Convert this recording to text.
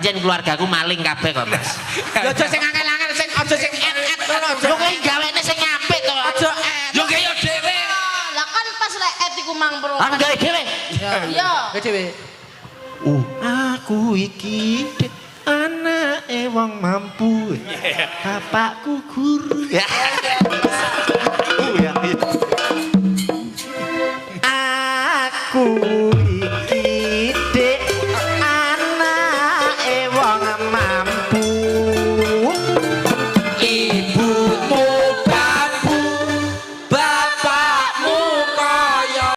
Pancen keluargaku maling kabeh kok, Mas. Ya aja sing angel-angel, sing aja sing et-et ngono aja. Yo kowe gawene sing apik to. Aja et. Yo kaya dhewe. Lah kan pas lek et iku mang pro. Aku gawe dhewe. Iya. Kowe dhewe. Aku iki anake wong mampu. Bapakku guru. Ya. Ya. Aku